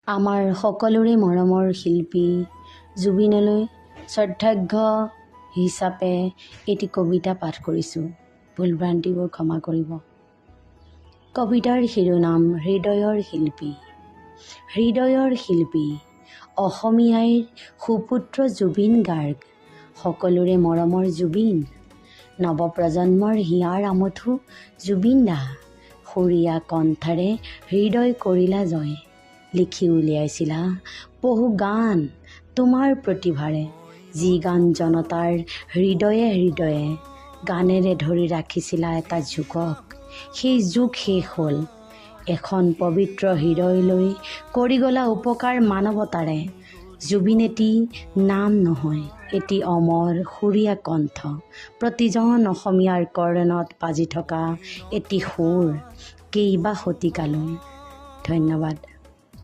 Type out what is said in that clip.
আমাৰ সকলোৰে মৰমৰ শিল্পী জুবিনলৈ শ্ৰদ্ধাৰ্ঘ্য হিচাপে এটি কবিতা পাঠ কৰিছোঁ। ভুল ভ্ৰান্তিবোৰ ক্ষমা কৰিব। কবিতাৰ শিৰোনাম হৃদয়ৰ শিল্পী। হৃদয়ৰ শিল্পী অসমীয়াইৰ সুপুত্ৰ জুবিন গাৰ্গ, সকলোৰে মৰমৰ জুবিন, নৱপ্ৰজন্মৰ হিয়াৰ আমঠু জুবিন দা, সুৰীয়া কণ্ঠেৰে হৃদয় কৰিলা জয়। লিখি উলিয়াইছিলা বহু গান তোমাৰ প্ৰতিভাৰে, যি গান জনতাৰ হৃদয়ে হৃদয়ে গানেৰে ধৰি ৰাখিছিলা এটা যুগক। সেই যুগ শেষ হ'ল। এখন পবিত্ৰ হৃদয় লৈ কৰি গ'লা উপকাৰ মানৱতাৰে। জুবিন এটি নাম নহয়, এটি অমৰ সুৰীয়া কণ্ঠ, প্ৰতিজন অসমীয়াৰ কৰ্ণত বাজি থকা এটি সুৰ কেইবা শতিকালৈ। ধন্যবাদ।